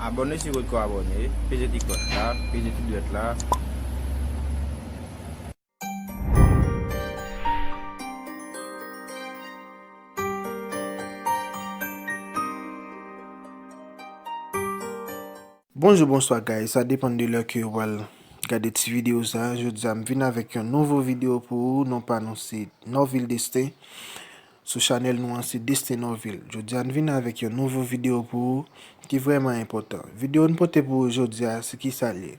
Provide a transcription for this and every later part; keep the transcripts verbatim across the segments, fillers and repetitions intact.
Abòne si w potko abòne, peze ti klòch la, peze ti dwèt la. Bonjou, bonswa, guys. Sa depann de lè ke w pral gade ti videyo sa. Jodi a, m vin avèk yon nouvo videyo pou ou. Non pa nou se Norville Destin. Sou chanèl nou an, se Destin Norville. Jodi a, n vin avèk yon nouvo videyo pou ou ki vrèman enpòtan. Videyo n pote pou ou jodi a, se ki sa l ye?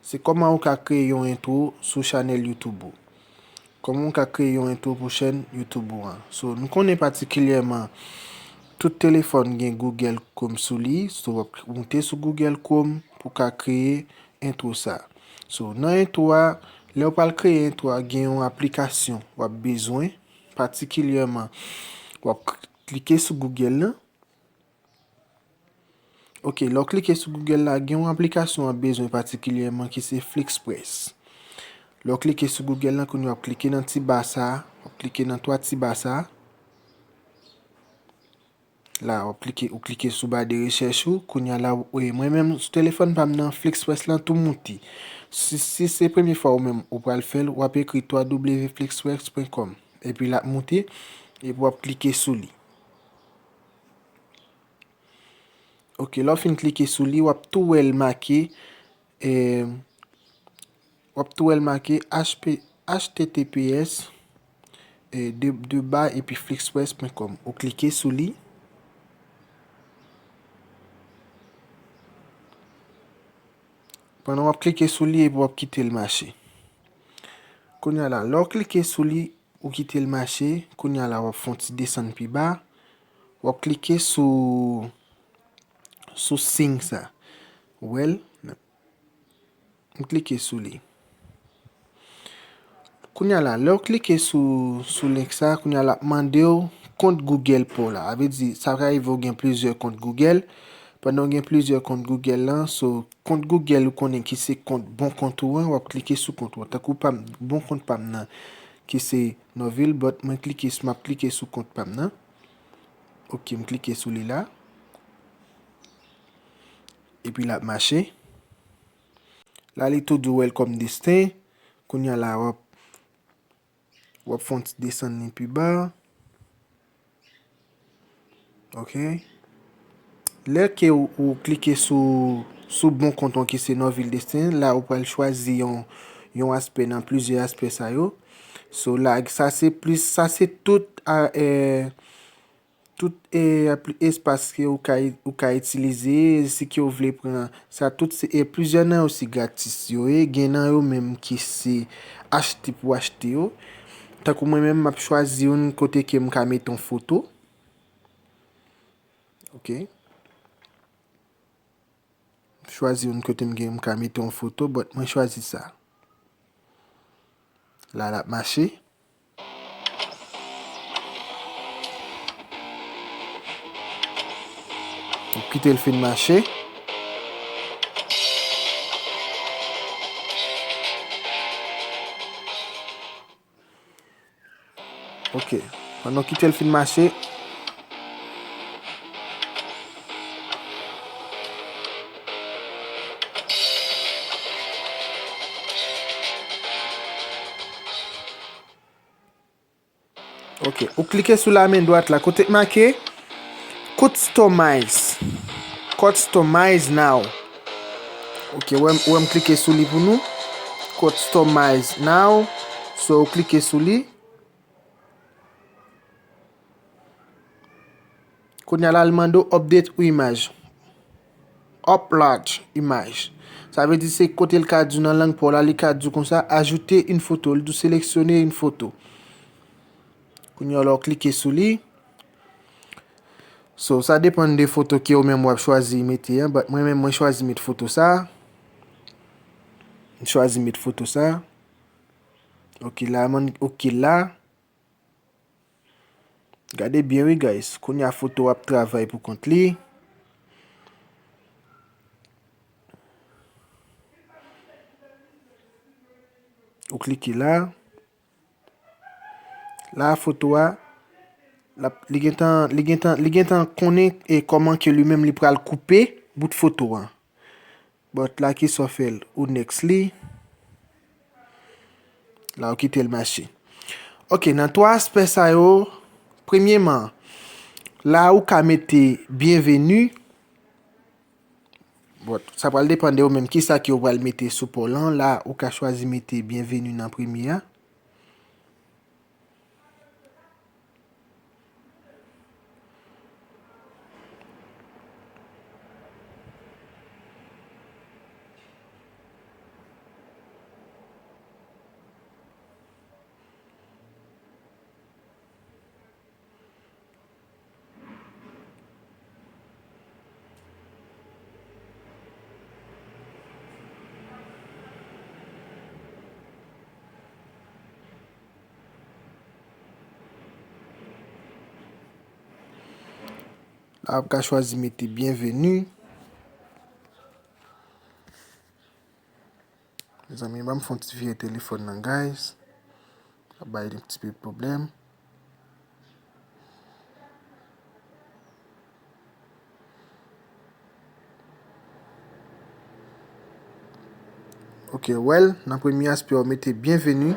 Se kòman ou ka kreye yon entwo sou chanèl YouTube ou. Kòman ou ka kreye yon entwo pou chèn YouTube ou an. So, nou konnen patikilyèman tout telefòn gen Google Chrome sou li. So, w ap moute sou Google Chrome pou w ka kreye entwo sa. So, nan entwo a, lè w pral kreye entwo a, gen yon aplikasyon w ap bezwen, patikilyèman, w ap k-, klike sou Google lan. Ok, lè w klike sou Google la, gen yon aplikasyon w ap bezwen patikilyèman ki se Flixpress. Lè w klike sou Google lan, kounye a w ap klike nan ti ba sa, w ap klike nan twa ti ba sa. La, w ap klike, ou klike sou ba de rechèch ou. Kounye a la, w-, e, mwen menm, sou telefòn pa m nan, Flixpress lan tou moute. Si, si se premye fwa ou menm ou pral fè l, w ap ekri w w w flixpress pwen kòm. Epi l ap moute, epi w ap klike sou li. Ok, lè w fin klike sou li, w ap tou wè l make, e, w ap tou wè l make H P, H T T P S, e, de, de ba, epi flixpress pwen kòm. Ou klike sou li. Pandan w ap klike sou li, epi w ap kite l mache. Kounye a la, lè w klike sou li, ou kite l mache, kounye a la, w ap fè yon ti desann pi ba, w ap klike sou, sou siy sa. Ou wè l? M klike sou li. Kounye a la, lè w klike sou, sou link sa, kounye a l ap mande w kont Google pa w la. A vle di, sa ka rive w gen plizyè kont Google. Pandan w gen plizyè kont Google lan, so, kont Google ou konnen ki se kont, bon kont ou an, w ap klike sou kont ou an. Tankou pa m, bon kont pa m nan, ki se Norville, but mwen klike, m ap klike sou kont pa m nan. Ok, m klike sou li la. Epi l ap mache. La, li tou di w welcome Destin. Kounye a la, w ap, w ap fè yon ti desann li pi ba. Ok. Lè ke ou, ou klike sou, sou bon kont ou ki se Norville Destin, la ou pral chwazi yon, yon aspè nan plizyè aspè sa yo. So la, sa se plis, sa se tout a, eh, tout, eh, apli-, espas ke ou ka, ou ka itilize, si ke ou vle pran sa tout se, e plizyè nan yo se gratis yo ye, gen nan yo menm ki se achte pou achte yo. Tankou mwen menm, m ap chwazi youn kote ke m ka mete yon foto. Ok. M chwazi youn kote m gen, m ka mete yon foto, but mwen chwazi sa. La, l ap mache. Ou kite l fin mache. Ok. Pandan w kite l fin mache. Ok, ou klike sou lamen dwat la, kote k make Customize. Customize now. Ok, wè, wè m klike sou li pou nou. Customize now. So, ou klike sou li. Kounye a la, l mande w update ou imaj. Upload imaj. Sa vle di se kote l ka di w nan lang pa w la, li ka di w konsa, ajouter une photo. Li di w sélectionner une photo. Kounye a la, w klike sou li. So, sa depann de foto ke ou menm w ap chwazi mete an. But mwen menm, mwen chwazi met foto sa. M chwazi met foto sa. Ok, la, mwen, ok, la. Gade byen wi, guys. Kounye a foto ap travay pou kont li. Ou klike la. La foto a, l ap, li gentan, li gentan, li gentan konnen e kòman ke li menm li pral koupe. bout foto a. But la ki sa w fè l, ou next li. La ou kite l mache. Ok, nan twa aspè sa yo, premyeman, la ou ka mete byenveni. But sa pral depann de ou menm kisa ke ou pral mete sou pa w lan. La ou ka chwazi mete byenveni nan premye a. La w ap ka chwazi mete byenveni. Mezanmi, ban m fè yon ti vire telefòn nan, guys. Sa bay yon ti pe pwoblèm. Ok, well, nan premye aspè, w mete byenveni.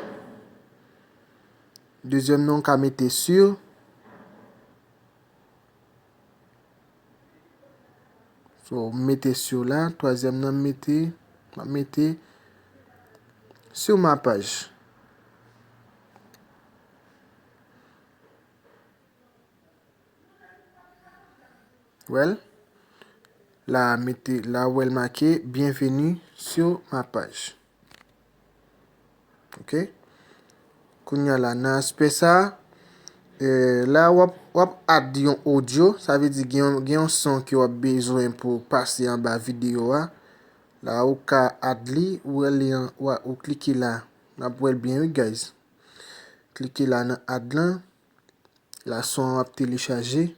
Dezyèm nan, w ka mete sur. So, m mete sur la. Twazyèm nan, m mete, m ap mete sur ma page. Well, la mete, la ou wè l make, bienvenue sur ma page. Ok. Kounye a la, nan aspè sa, eh, la w ap, w ap add yon audio, sa vle di gen yon, gen yon son ke w ap bezwen pou pase anba videyo a. La ou ka add li, ou rele an, ou, ou klike la. N ap wè l byen wi, guys. Klike la nan add lan. La son an ap telechaje.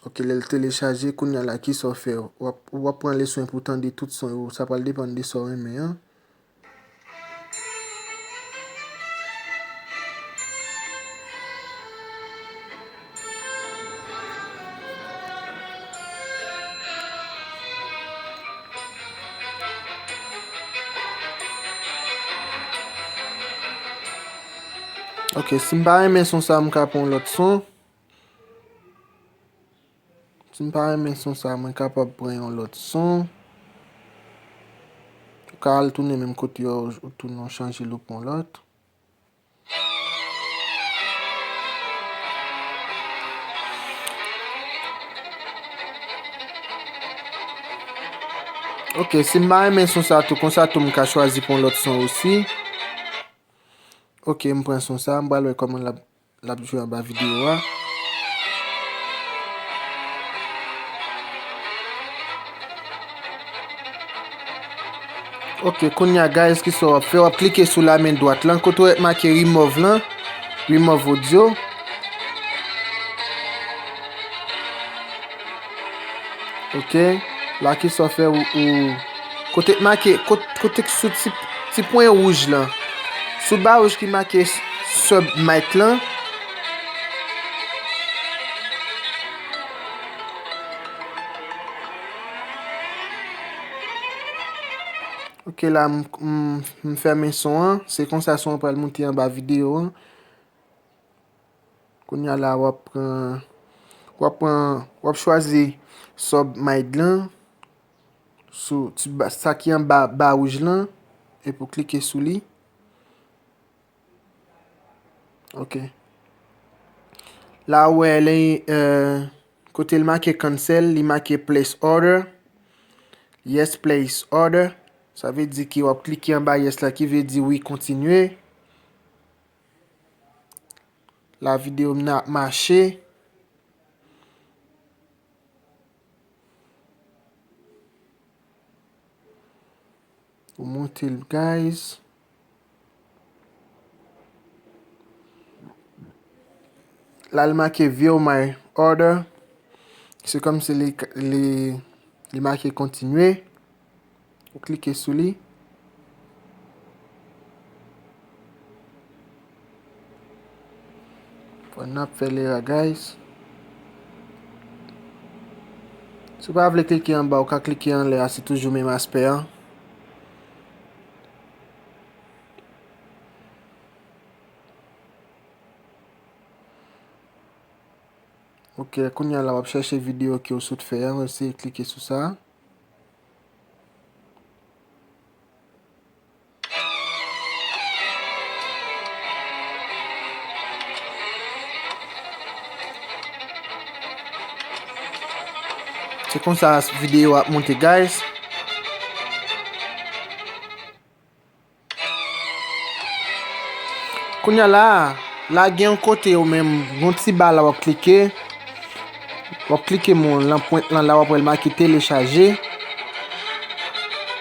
Ok, lè l telechaje, kounye a la, kisa w fè? W ap, w ap pran le swen pou tande tout son yo. Sa pral depann de sa w renmen an. Ok, si m pa renmen son sa, m ka pran yon lòt son. Si m pa renmen son sa, mwen kapab pran yon lòt son. Ou ka al tounen menm kote yo, ou tounen w chanje l, ou pran lòt. Ok, si m pa renmen son sa tou, konsa tou m ka chwazi pran lòt son osi. Ok, m pran son sa, m pral wè kòman l ap, l ap jwe anba videyo a. Ok, kounye a, guys, kisa w ap fè? W ap klike sou lamen dwat lan, kote w wè make remove lan, remove audio. Ok. La, kisa w fè ou, ou kote k make, kot-, kote k sou ti, ti pwen wouj lan. Sou ba wouj ki make s-, sub mic lan. Ok, la, m, m, m fèmen son an. Se konsa son an pral moute anba videyo an. Kounye a la, w ap pran, w ap pran, w ap chwazi sub mic lan sou ti ba, sa ki anba ba wouj lan, epi w klike sou li. Ok. La, w wè, li, eh, kote l make cancel, li make place order. Yes, place order. Sa vle di ke w ap klike anba yes la, ki vle di wi, kontinye. La videyo m nan ap mache. Ou monte l, guys. La, l make view my order. Se kòmsi li, li, li make kontinye. Ou klike sou li. Fò n ap fè lera, guys. Si w pa vle klike anba, ou ka klike anlè a, se toujou menm aspè a. Ok, kounye a la w ap chèche videyo ke w sot fè a, w eseye klike sou sa. Se konsa videyo a ap moute, guys. Kounye a la, la gen yon kote ou menm, yon ti ba la w ap klike. W ap klike mon lanpwent lan la, w ap wè l make telechaje.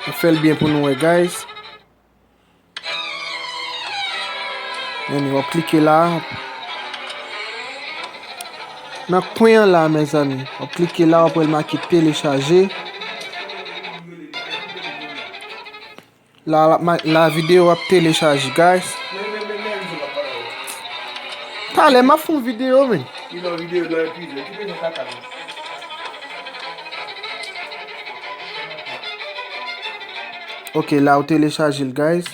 Mwen fè l byen pou nou wè, guys. Men w ap klike la. Nan kwen an la, mezanmi. W ap klike la, w ap wè l make telechaje. La, la, ma- la videyo ap telechaje, guys. Talè m ap fè yon videyo, men. Ok, la ou telechaje l, guys.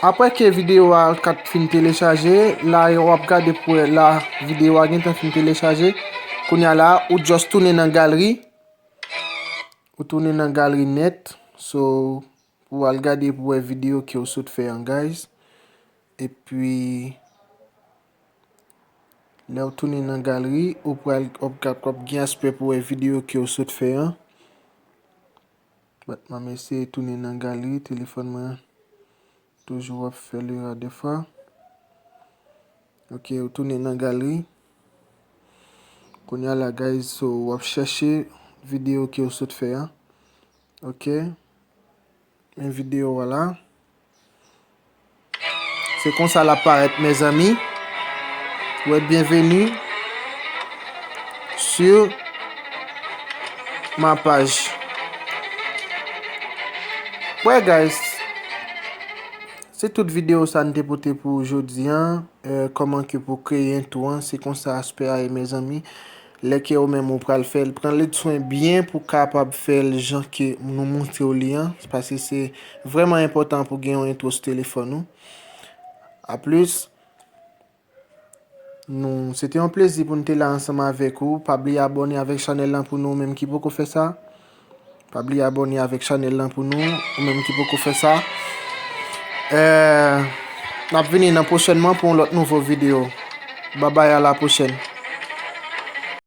Apre ke videyo a kat fin telechaje, la w ap gade pou wè la videyo a gentan fin telechaje. Kounye a la, ou just tounen nan galri. Ou tounen nan galri nèt. So, pou w al gade pou wè videyo ke w sot fè an, guys. Epi, lè w tounen nan galri, ou pral, w ap, w ap gen aspè pou wè videyo ke w sot fè an. But m ap eseye tounen nan galri, telefòn mwen toujou ap fè lera defwa. Ok, ou tounen nan galri. Kounye a la, guys, so w ap chèche videyo ke w sot fè a. Ok. Men videyo a la. Se konsa l ap parèt, mezanmi. Wè, bienvenue sur ma page. Wè, guys, se tout videyo sa n te pote pou jodi a. Eh, kòman ke pou kreye entwo an, se konsa aspè a ye, mezanmi. Lè ke ou menm ou pral fè l, pran l swen byen pou kapab fè l jan ke nou montre w li an, paske se vrèman enpòtan pou gen yon entwo sou telefòn ou. A plis, nou, se te yon plezi pou n te la ansanm avèk ou. Pa bliye abòne avèk chanèl lan pou nou, ou menm ki poko fè sa. Pa bliye abòne avèk chanèl lan pou nou, ou menm ki poko fè sa. Eh, n ap vini nan pwochènman pou yon lòt nouvo videyo. Babay, a la pwochèn.